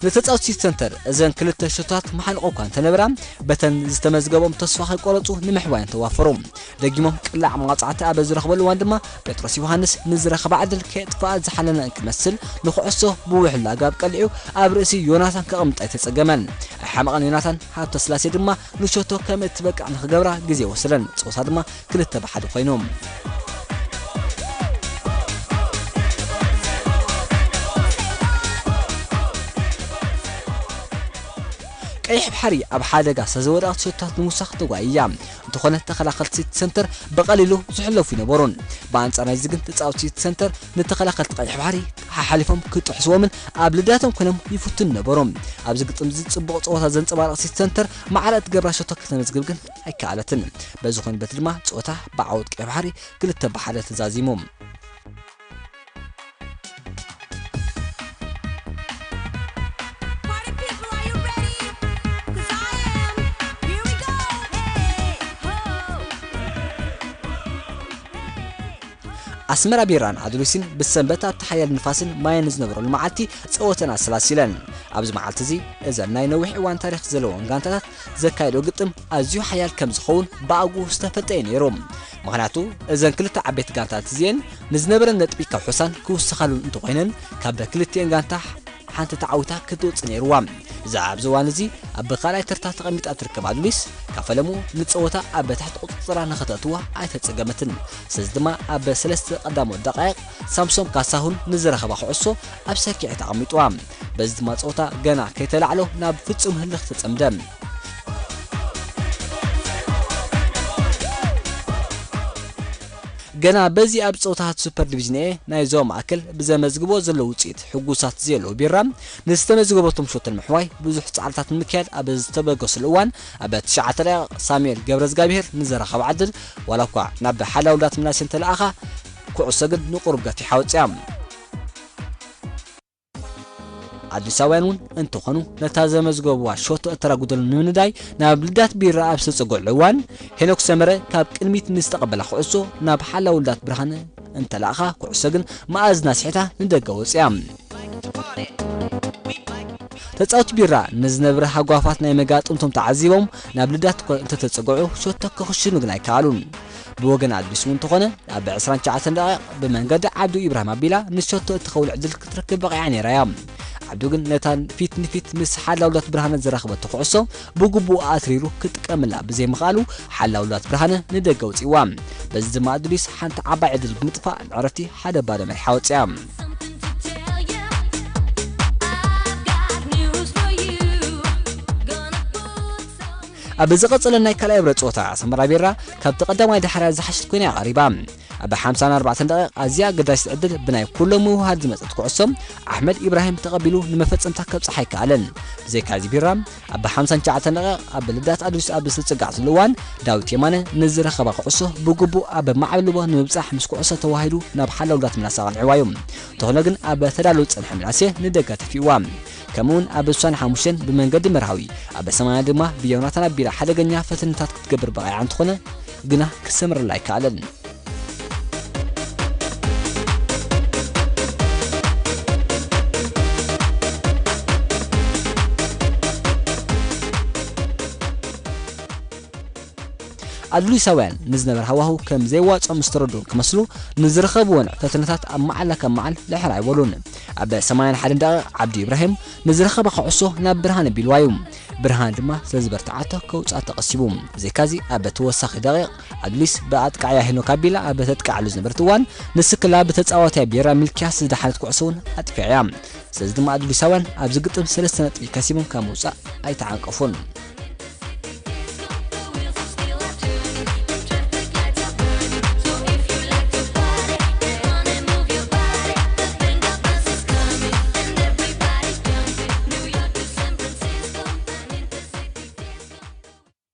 ንተጻወትቲ ሲቲ ሰንተር እዘን ክልተ ሸቶታት መሓንቆ እኳ እንተነበራ፣ በተን ዝተመዝገቦም ተስፋ ከይቆረጹ ንምሕዋየን ተዋፈሩ። ደጊሞም ቅላዕ መቕጻዕቲ ኣብ ዝረኽበሉ እዋን ድማ፣ ጴጥሮስ ዮሃንስ ንዝረኸባ ዕድል ከየጥፍኣ ዝሓለነ እንክመስል፣ ንኹዕሶ ብውሕሉል ኣገባብ ቀሊዑ ኣብ ርእሲ ዮናታን ከቐምጣ ኣይተጸገመን። ኣይሓመቐን። ዮናታን ሃብተስላሴ ድማ ንሸቶ ከም እትበቅዕ ንኽገብራ ግዜ ወሰደን። ጸወታ ድማ ክልተ ብሓደ ኮይኑ። ቀይሕ ባሕሪ ኣብ ሓደጋ ዝተዘወደቐት ሸቶታት ንምውሳኽ ተጓይያ። እንተኾነ ተኸላኸልቲ ሲቲ ሰንተር ብቐሊሉ ዝሕለፉ ይነበሩን። ብኣንጻር ናይዚ ግን ተጻወትቲ ሲቲ ሰንተር ንተኸላኸልቲ ቀይሕ ባሕሪ ሓሓሊፎም ክጥሕስዎምን ኣብ ልዳቶም ኮይኖም ይፍትኑ ነበሩ። ኣብዚ ግጥም እዚ ጽቡቕ ጸወታ ዘንጸባረቐ ሲቲ ሰንተር ማዕረ እትገብራ ሸቶ ከተመዝግብ ግን ኣይከኣለትን። በዚ ኮይኑ በቲ ድማ ጸወታ ብዓወት ቀይሕ ባሕሪ ክልተ ብሓደ ተዛዚሙ። Party people, are you ready? 'Cause I am. Here we go. Hey, ho. ኣስመራ ቢራን ኣዱሊስን ብሰንበት ኣብቲ ሓያል ንፋስን ማይን ዝነበረሉ መዓልቲ ጸወተን ኣሰላሲለን። ኣብዚ መዓልቲ እዚ እዘን ናይ ነዊሕ እዋን ታሪኽ ዘለወን ጋንታታት ዘካየዶ ግጥም ኣዝዩ ሓያል ከም ዝኸውን ብኣግኡ ዝተፈልጠ እዩ ነይሩ። ምኽንያቱ እዘን ክልተ ዓበይቲ ጋንታታት እዚኤን ንዝነበረን ነጥቢ ካብ ሑሳን ክውስኻሉን እንተኾይነን ካብ ክልቲኤን ጋንታ ሓንቲ ተዓዊታ ክትወጽእ ነይርዋ። እዛ ኣብዚ እዋን እዚ ኣብ ካልኣይ ተርታ ተቐሚጣ ትርከብ ኣዱሊስ ካብ ፈለሙ ንጸወታ ኣብ ትሕቲ ቁጽጽራ ንኸተእትዋ ኣይተጸገመትን። ስለዚ ድማ ኣብ ሰለስተ ቀዳሞት ደቃይቕ ሳምሶም ካሳሁን ንዝረኸባ ኩዕሶ ኣብ ሰኪዐት ኣቐሚጥዋ። በዚ ድማ ጸወታ ገና ከይተላዕሎ ናብ ፍጹም ህልኽ ተጸምደ። ገና በዚ ኣብ ጸወታታት ሱፐር ዲቪዥን ኤ ናይ ዞባ ማእከል ብዘመዝግቦ ዘለዉ ውጽኢት ሕጉሳት ዘየለዉ ቢራ፣ ንዝተመዝገበቶም ሸቶ ንምሕዋይ ብዙሕ ጻዕርታት ንምክያድ ኣብ ዝተበገሰሉ እዋን፣ ኣብ ትሽዓተ ደቂቕ ሳሙኤል ገብረዝጋብሄር ንዝረኸባ ዕድል ዋላ እኳ ናብ ሓላው ዳት ምናሴ እንተለኣኻ፣ ኩዕሶ ግን ንቁሩብ ገፊሓ ወጺኣ። ኣዲሳውያን እውን እንተኾኑ፣ ነታ ዘመዝገቡዋ ሸቶ እተራጉደሉ ንምንዳይ ናብ ልዳት ቢራ ኣብ ዝተጸግዑሉ እዋን፣ ሄኖክ ሰመረ ካብ ቅድሚት ንዝተቐበላ ኩዕሶ ናብ ሓላው ልዳት ብርሃነ እንተለኣኻ፣ ኩዕሶ ግን መኣዝና ስሒታ ንደገ ወጺኣ። ተጻወቲ ቢራ ንዝነብረ ሃጓፋት ናይ መጋጥምቶም ተዓዚቦም ናብ ልዳት እኳ እንተተጸግዑ፣ ሸቶ ክኽሽኑ ግን ኣይከኣሉን። ብወገን ኣዲስ እውን እንተኾነ፣ ኣብ ዕስራን ትሽዓተን ደቂቕ ብመንገዲ ዓብዱ ኢብራሂም ኣቢላ ንሸቶ እትኸውን ዕድል ክትረክብ በቒዓ ነይራ እያ። ዓብዱ ግን ነታ ፊት ንፊት ምስ ሓላው ዳት ብርሃነ ዝረኸበቶ ኩዕሶ ብግቡእ ኣትሪሩ ክጥቀመላ ብዘይምኽኣሉ፣ ሓላው ዳት ብርሃነ ንደገ ኣውጺእዋ። በዚ ድማ ኣዱሊስ ሓንቲ ዓባይ ዕድል ብምጥፋእ ንዕረፍቲ ሓደ ባዶ መሪሓ ወጺኣ። ኣብ ዝቐጸለ ናይ ካልኣይ ብረ ጸወታ፣ ኣስመራ ቢራ ካብቲ ቀዳማይ ዳሕራያ ዝሓሸት ኮይና እያ ቀሪባ። ኣብ ሓምሳን ኣርባዕተን ደቂቕ ኣዝያ ኣገዳሲት ዕድል ብናይ ኩሎም ምውህሃድ ዝመጸት ኩዕሶ ኣሕመድ ኢብራሂም ተቐቢሉ ንመፈጸምታ ከብጽሓ ኣይከኣለን። ብዘይካዚ ቢራ ኣብ ሓምሳን ትሽዓተን ደቂቕ ኣብ ልዳት ኣዱስ ኣብ ዝጽጋዕ ዘሎ እዋን ዳዊት የማነ ንዝረኸባ ኩዕሶ ብግቡእ ኣብ ማዕበል ሉባ ንምብጻሕ ምስ ኩዕሶ ተዋሂዱ ናብ ሓላው ልዳት ምላስ ኣቕኒዕዋ እዩ። እንተኾነ ግን ኣብ ተዳለወ ዝጸንሐ ምላሴ ንደገ ተፊእዋ። ከምኡውን ኣብ እሷን ሓሙሽተን ብመንገዲ መርሃዊ ኣብ ሰማንያ ድማ ብዮናታን ኣቢላ ሓደገኛ ፈተነታት ክትገብር በቒዓ እንተኾነ ግና ክሰምረላ ኣይከኣለን። ኣድሉሳውያን ንዝነበረ ሃዋህው ከም ዘይዋጾም ዝተረድኡ ክመስሉ ንዝረኸብዎ ንዕ ፈተነታት ኣብ መዓላ ካብ መዓል ልሕር ኣይበሉን። ኣብ ሰማንያን ሓደን ደቂቕ ዓብዱ ኢብራሂም ንዝረኸባ ኩዕሶ ናብ ብርሃን ኣቢልዋ እዩ። ብርሃን ድማ ስለ ዝበርትዓቶ ከውጽኣ ተቐሲቡ። ብዘይካዚ ኣብ ተወሳኺ ደቂቕ ኣድሊስ ብኣጥቃዕያ ሄኖክ ኣቢላ ኣብ ተጥቃዓሉ ዝነበረት እዋን ንስክላ ብተጻዋታይ ቢራ ሚልኪያስ ዝደሓነት ኩዕሶ እውን ኣጥፊዓ እያ። ስለዚ ድማ ኣድሊሳውያን ኣብዚ ግጥም ሰለስተ ነጥቢ ከሲቦም ካብ ምውጻእ ኣይተዓንቀፉን።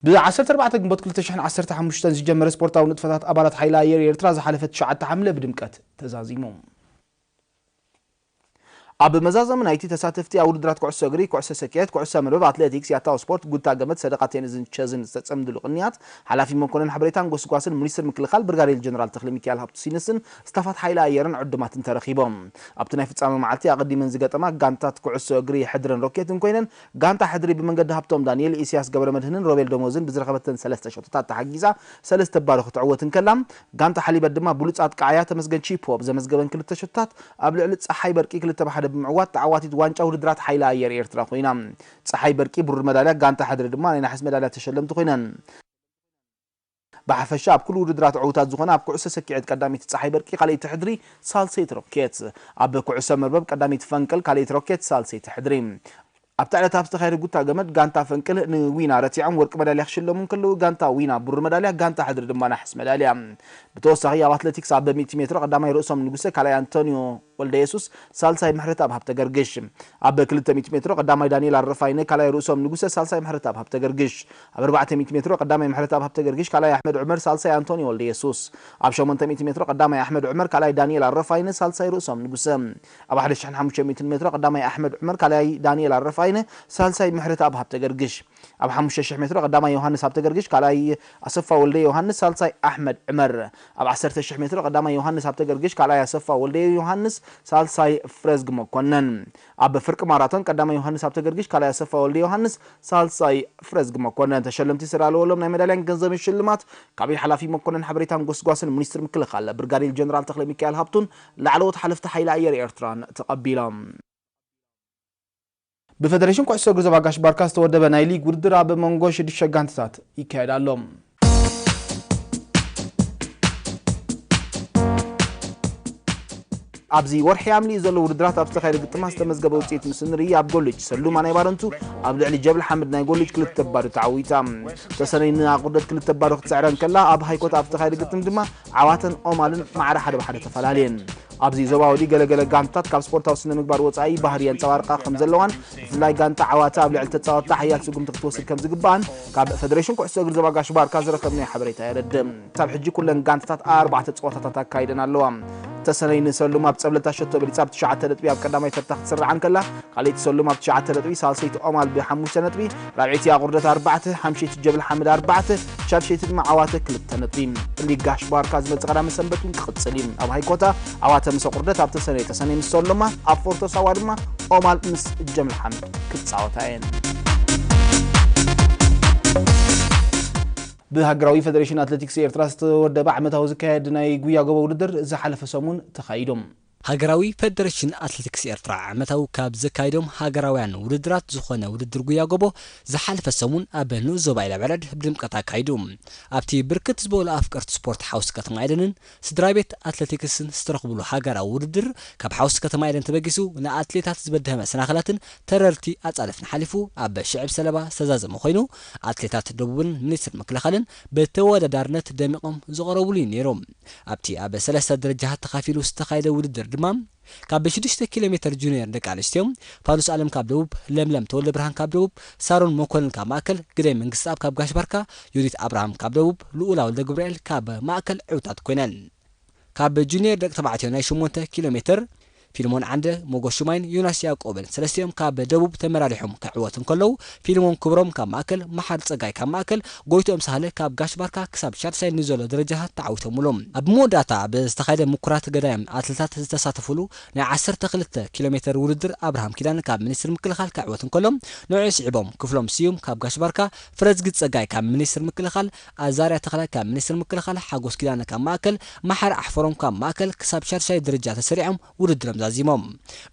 ብ ዓሰርተ ኣርባዕተ ግንቦት ክልተ ሽሕን ዓሰርተ ሓሙሽተን ዝጀመረ ስፖርታዊ ንጥፈታት ኣባላት ሓይሊ ኣየር ኤርትራ ዝሓለፈ ትሽዓተ ሓምለ ብድምቀት ተዛዚሙ። ኣብ መዛዘሚ ናይቲ ተሳተፍቲ ኣብ ውድድራት ኩዕሶ እግሪ፣ ኩዕሶ ሰኪዐት፣ ኩዕሶ መርበብ፣ ኣትሌቲክስ፣ ያታዊ ስፖርት፣ ጉታ ገመድ፣ ሰደቓ ቴኒስን ቸዝን ዝተጸምድሉ ቅንያት፣ ሓላፊ መኮነን ሓበሬታን ጎስጓስን ሚኒስትር ምክልኻል ብርጋዴር ጀነራል ተኽለ ሚካኤል ሃብቱ ሲንስን ስታፋት ሓይሊ ኣየርን ዕዱማትን ተረኺቦም። ኣብቲ ናይ ፍጻመ መዓልቲ ኣቐዲመን ዝገጠማ ጋንታት ኩዕሶ እግሪ ሕድርን ሮኬትን ኮይነን፣ ጋንታ ሕድሪ ብመንገዲ ሃብቶም ዳንኤል፣ ኢሳያስ ገብረመድህንን ሮቤል ደሞዝን ብዝረኸበተን ሰለስተ ሸቶታት ተሓጊዛ ሰለስተ ባዶ ክትዕወት እንከላ፣ ጋንታ ሓሊበት ድማ ብሉጽ ኣጥቃዓያ ተመስገን ቺፖ ብዘመዝገበን ክልተ ሸቶታት ኣብ ልዕሊ ጸሓይ በርቂ ክልተ ብ ሓደ ብምዕዋት ተዓዋቲት ዋንጫ ውድድራት ሓይሊ ኣየር ኤርትራ ኮይና። ጸሓይ በርቂ ብሩር መዳልያ፣ ጋንታ ሕድሪ ድማ ናይ ነሓስ መዳልያ ተሸለምቲ ኮይነን። ብሓፈሻ ኣብ ኩሉ ውድድራት ዕዉታት ዝኾነ ኣብ ኩዕሶ ሰኪዐት ቀዳመይቲ ጸሓይ በርቂ፣ ካልኣይቲ ሕድሪ፣ ሳልሰይቲ ሮኬት። ኣብ ኩዕሶ መርበብ ቀዳመይቲ ፈንቅል፣ ካልኣይቲ ሮኬት፣ ሳልሰይቲ ሕድሪ። ኣብታ ዕለት ኣብ ዝተኻየደ ጉታ ገመድ ጋንታ ፈንቅል ንዊና ረቲዖም ወርቂ መዳልያ ክሽለሙ እንከለዉ፣ ጋንታ ዊና ብሩር መዳልያ፣ ጋንታ ሕድሪ ድማ ናሕስ መዳልያ። ብተወሳኺ ኣብ ኣትሌቲክስ ኣብ ሚእቲ ሜትሮ ቀዳማይ ርእሶም ንጉሰ፣ ካልኣይ ኣንቶኒዮ ወልደ የሱስ፣ ሳልሳይ ምሕረተኣብ ሃብተ ገርግሽ። ኣብ ክልተ ሚእቲ ሜትሮ ቀዳማይ ዳንኤል ኣረፋይነ፣ ካልኣይ ርእሶም ንጉሰ፣ ሳልሳይ ምሕረተኣብ ሃብተ ገርግሽ። ኣብ ኣርባዕተ ሚእቲ ሜትሮ ቀዳማይ ምሕረተኣብ ሃብተ ገርግሽ፣ ካልኣይ ኣሕመድ ዑመር፣ ሳልሳይ ኣንቶኒ ወልደ የሱስ። ኣብ ሸሞንተ ሚእቲ ሜትሮ ቀዳማይ ኣሕመድ ዑመር፣ ካልኣይ ዳንኤል ኣረፋይነ፣ ሳልሳይ ርእሶም ንጉሰ። ኣብ ሓደ ሽሕን ሓሙሽተ ሚእትን ሜትሮ ቀዳማይ ኣሕመድ ዑመር፣ ካልኣይ ዳንኤል ኣረፋይነ፣ ሳልሳይ ምሕረተኣብ ሃብተ ገርግሽ። ኣብ ሓሙሽተ ሽሕ ሜትሮ ቀዳማይ ዮሃንስ ሃብተ ገርግሽ፣ ካልኣይ ኣሰፋ ወልደ ዮሃንስ፣ ሳልሳይ ኣሕመድ ዕመር። ኣብ ዓሰርተ ሽሕ ሜትሮ ቀዳማይ ዮሃንስ ሃብተ ገርግሽ፣ ካልኣይ ኣሰፋ ወልደ ዮሃንስ፣ ሳልሳይ ፍረዝግ መኮነን። ኣብ ፍርቂ ማራቶን ቀዳማይ ዮሃንስ ሃብተ ገርግሽ፣ ካልኣይ ኣሰፋ ወልደ ዮሃንስ፣ ሳልሳይ ፍረዝግ መኮነን። ተሸለምቲ ዝተዳለወሎም ናይ መዳልያን ገንዘብን ሽልማት ካብ ሓላፊ መኮነን ሓበሬታን ጎስጓስን ሚኒስትር ምክልኻል ብርጋዴር ጀነራል ተኽለ ሚካኤል ሃብቱን ላዕለዎት ሓለፍቲ ሓይሊ ኣየር ኤርትራን ተቐቢሎም። ብፈደሬሽን ኩዕሶ እግሪ ዞባ ጋሽ ባርካ ዝተወደበ ናይ ሊግ ውድድር ኣብ መንጎ ሽዱሽተ ጋንታታት ይካየድ ኣሎ። ኣብዚ ወርሒ ኣምሊኡ ዘሎ ውድድራት ኣብ ዝተኻየደ ግጥማት ዝተመዝገበ ውፅኢት ምስ እንርኢ፣ ኣብ ጎልጅ ሰሉማ ናይ ባረንቱ ኣብ ልዕሊ ጀብል ሓምድ ናይ ጎልጅ ክልተ ባዶ ተዓዊታ። ተሰነይ ንኣቑርደት ክልተ ባዶ ክትስዕረን ከላ፣ ኣብ ሃይኮታ ኣብ ዝተኻየደ ግጥም ድማ ዓዋተን ኦማልን ማዕረ ሓደ ብሓደ ተፈላለየን። ኣብዚ ዞባ ወዲ ገለገለ ጋንታት ካብ ስፖርታዊ ስነ ምግባር ወጻኢ ባህሪ የንጸባርቃ ከም ዘለዋን፣ ብፍላይ ጋንታ ዓዋተ ኣብ ልዕሊ ተጻወትታ ሓያል ስጉምቲ ክትወስድ ከም ዝግባኣን ካብ ፈደሬሽን ኩዕሶ እግሪ ዞባ ጋሽ ባርካ ዝረኸብናዮ ሓበሬታ የረድእ። ክሳብ ሕጂ ኩለን ጋንታታት ኣርባዕተ ጸወታታት ኣካይደን ኣለዋ። ተሰነይ ንሰሉም ኣብ ጸብለታ ሸቶ በሊጻ ብ ትሽዓተ ነጥቢ ኣብ ቀዳማይ ተርታ ክትስራዕ እንከላ፣ ካልኣይቲ ሰሉም ኣብ ትሽዓተ ነጥቢ፣ ሳልሰይቲ ኦማል ብሓሙሽተ ነጥቢ፣ ራብዐይቲ ኣቑርደት ኣርባዕተ፣ ሓምሸይቲ ጀብል ሓምድ ኣርባዕተ፣ ሻድሸይቲ ድማ ዓዋተ ክልተ ነጥቢ። ሊግ ጋሽ ባርካ ዝመጽእ ቀዳመ ሰንበት እውን ክቕጽል እዩ። ኣብ ሃይኮታ ዓዋተ ምስ ኣቑርደት ኣብ ተሰነይ፣ ተሰነይ ምስ ሰሎማ ኣብ ፎርቶ ሳዋ ድማ ኦማል ምስ ጀብል ሓምድ ክጻወታ እየን። ብሃገራዊ ፈደሬሽን ኣትሌቲክስ ኤርትራ ዝተወደበ ዓመታዊ ዝካየድ ናይ ጉያ ጎቦ ውድድር ዝሓለፈ ሰሙን ተኻይዱ። ሃገራዊ ፈደረሽን ኣትሌቲክስ ኤርትራ ዓመታዊ ካብ ዘካይዶም ሃገራውያን ውድድራት ዝኾነ ውድድር ጉያ ጎቦ ዝሓለፈ ሰሙን ኣብ ንኡስ ዞባ ኢላበረድ ብድምቀት ኣካይዱ። ኣብቲ ብርክት ዝበሉ ኣፍቀርቲ ስፖርት ሓውሲ ከተማ ኤደንን ስድራ ቤት ኣትሌቲክስን ዝተረኽብሉ ሃገራዊ ውድድር ካብ ሓውሲ ከተማ ኤደን ተበጊሱ ንኣትሌታት ዝበደሀ መሰናኽላትን ተረርቲ ኣጻለፍን ሓሊፉ ኣብ ሽዕብ ሰለባ ዝተዛዘመ ኮይኑ ኣትሌታት ደቡብን ሚኒስትር ምክልኻልን ብተወዳዳርነት ደሚቖም ዝቐረብሉ እዩ ነይሮም። ኣብቲ ኣብ ሰለስተ ደረጃታት ተኻፊሉ ዝተኻየደ ውድድር ድማ ካብ ሽዱሽተ ኪሎ ሜትር ጁኒየር ደቂ ኣንስትዮ ፋኑስ ኣለም ካብ ደቡብ፣ ለምለም ተወልደ ብርሃን ካብ ደቡብ፣ ሳሮን መኮንን ካብ ማእከል፣ ግደይ መንግስትኣብ ካብ ጋሽ ባርካ፣ ዮዲት ኣብርሃም ካብ ደቡብ፣ ልኡላ ወልደ ገብርኤል ካብ ማእከል ዕውታት ኮይነን። ካብ ጁኒየር ደቂ ተባዕትዮ ናይ ሸሞንተ ኪሎ ሜትር ፊልሞን ዓንደ፣ ሞጎስ ሹማይን ዮናስ ያዕቆብን ሰለስቲኦም ካብ ደቡብ ተመራሪሖም ክዕወቱ እንከለዉ፣ ፊልሞን ክብሮም ካብ ማእከል፣ መሓሪ ጸጋይ ካብ ማእከል፣ ጎይትኦም ሳህለ ካብ ጋሽ ባርካ ክሳብ ሻድሻይ ንዘሎ ደረጃታት ተዓዊቶምሉ። ኣብ መወዳእታ ኣብ ዝተኻየደ ምኩራት ገዳይም ኣትሌታት ዝተሳተፉሉ ናይ ዓሰርተ ክልተ ኪሎ ሜትር ውድድር ኣብርሃም ኪዳነ ካብ ሚኒስትሪ ምክልኻል ክዕወት እንከሎ፣ ንዕኡ ስዒቦም ክፍሎም ስዩም ካብ ጋሽ ባርካ፣ ፍረዝጊ ጸጋይ ካብ ሚኒስትሪ ምክልኻል፣ ኣዛርያ ተኽላይ ካብ ሚኒስትሪ ምክልኻል፣ ሓጎስ ኪዳነ ካብ ማእከል፣ መሓሪ ኣሕፈሮም ካብ ማእከል ክሳብ ሻድሻይ ደረጃ ተሰሪዖም ውድድሮም ዛዚሞም።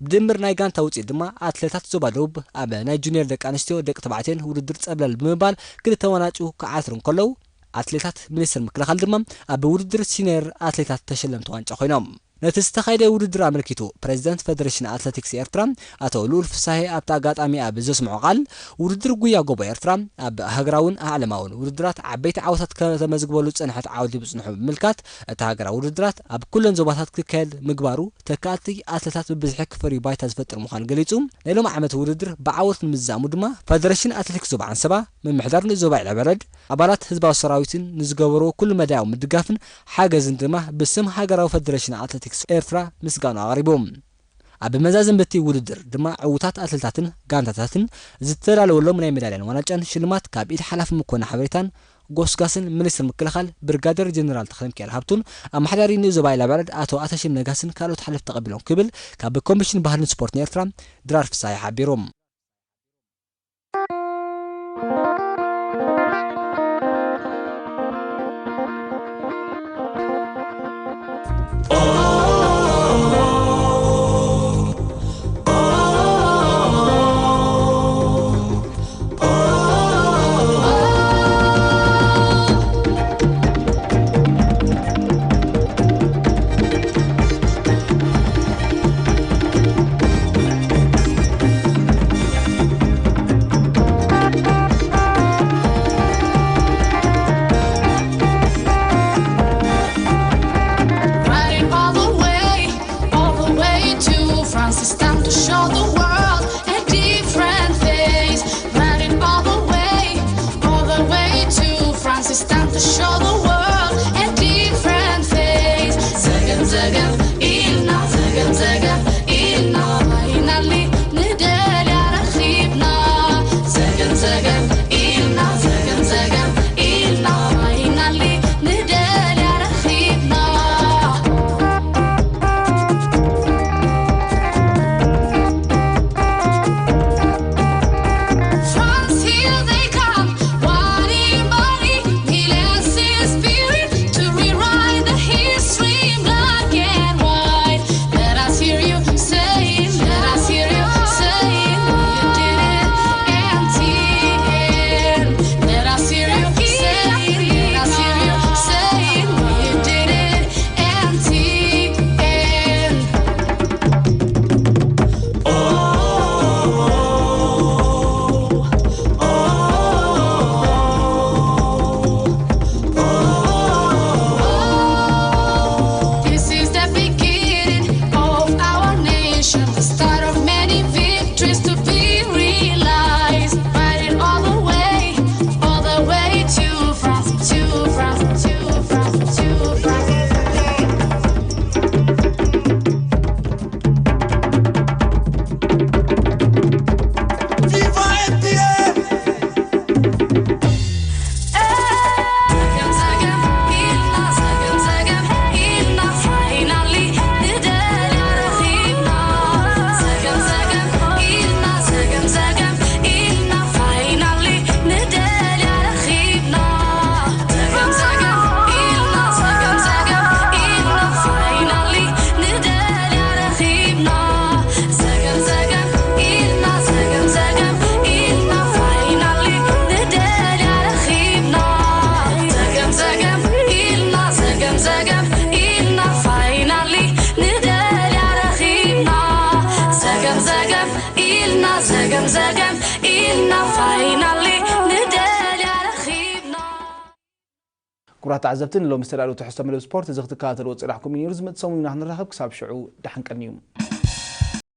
ብድምር ናይ ጋንታ ውፅኢት ድማ ኣትሌታት ዞባ ደቡብ ኣብ ናይ ጁኒየር ደቂ ኣንስትዮ ደቂ ተባዕትዮን ውድድር ፀብለል ብምባል ክልተ ዋንጫ ክዓትሩ እንከለዉ፣ ኣትሌታት ሚኒስትር ምክልኻል ድማ ኣብ ውድድር ሲኒየር ኣትሌታት ተሸለምቲ ዋንጫ ኮይኖም። ነቲ ዝተኻየደ ውድድር ኣመልኪቱ ፕሬዚደንት ፌደሬሽን ኣትሌቲክስ ኤርትራ ኣቶ ልኡል ፍሳሄ ኣብቲ ኣጋጣሚ ኣብ ዘስምዖ ቃል፣ ውድድር ጉያ ጎቦ ኤርትራ ኣብ ሃገራውን ዓለማውን ውድድራት ዓበይቲ ዓወታት ከተመዝግበሉ ዝጸንሐት ዓውዲ ምጽንሑ ብምምልካት፣ እቲ ሃገራዊ ውድድራት ኣብ ኩለን ዞባታት ክካየድ ምግባሩ ተካእቲ ኣትሌታት ብብዝሒ ክፈርዩ ባይታ ዝፈጥር ምዃኑ ገሊጹ። ናይ ሎሚ ዓመት ውድድር ብዓወት ንምዝዛሙ ድማ ፈደረሽን ኣትሌቲክስ ዞባ ዓንሰባ፣ ምምሕዳር ንኡስ ዞባ ኢላበረድ፣ ኣባላት ህዝባዊ ሰራዊትን ንዝገበርዎ ኩሉ መዳያዊ ምድጋፍን ሓገዝን ድማ ብስም ሃገራዊ ፈደረሽን ኣትሌቲክስ ኤርትራ ምስጋኑ ኣቕሪቡ። ኣብ መዛዘምቲ ውድድር ድማ ዕዉታት ኣትሌታትን ጋንታታትን ዝተዳለወሎም ናይ ሜዳልያን ዋንጫን ሽልማት ካብ ኢድ ሓላፊ ምኮና ሓበሬታን ጎስጋስን ሚኒስትር ምክልኻል ብርጋደር ጀነራል ተኽለሚካኤል ሃብቱን ኣመሓዳሪ ንኡስ ዞባ ኢላበረድ ኣቶ ኣተሽም ነጋስን ካልኦት ሓለፍቲ ተቐቢሎም ክብል ካብ ኮሚሽን ባህልን ስፖርትን ኤርትራ ድራር ፍሳሐ ሓቢሩ። ዘገም ኢልና ፋይናሊ ንደልያ ረኺብና። ክቡራት ተዓዘብቲ፣ ንሎሚ ዝተዳለወ ትሕዝቶ መደብ ስፖርት እዚ ክትከታተልዎ ጸናሕኩም እዩ ነይሩ። ዝመጽእ ሰሙን ኢና ክንራኸብ። ክሳብ ሽዑ ደሓን ቀንዩ።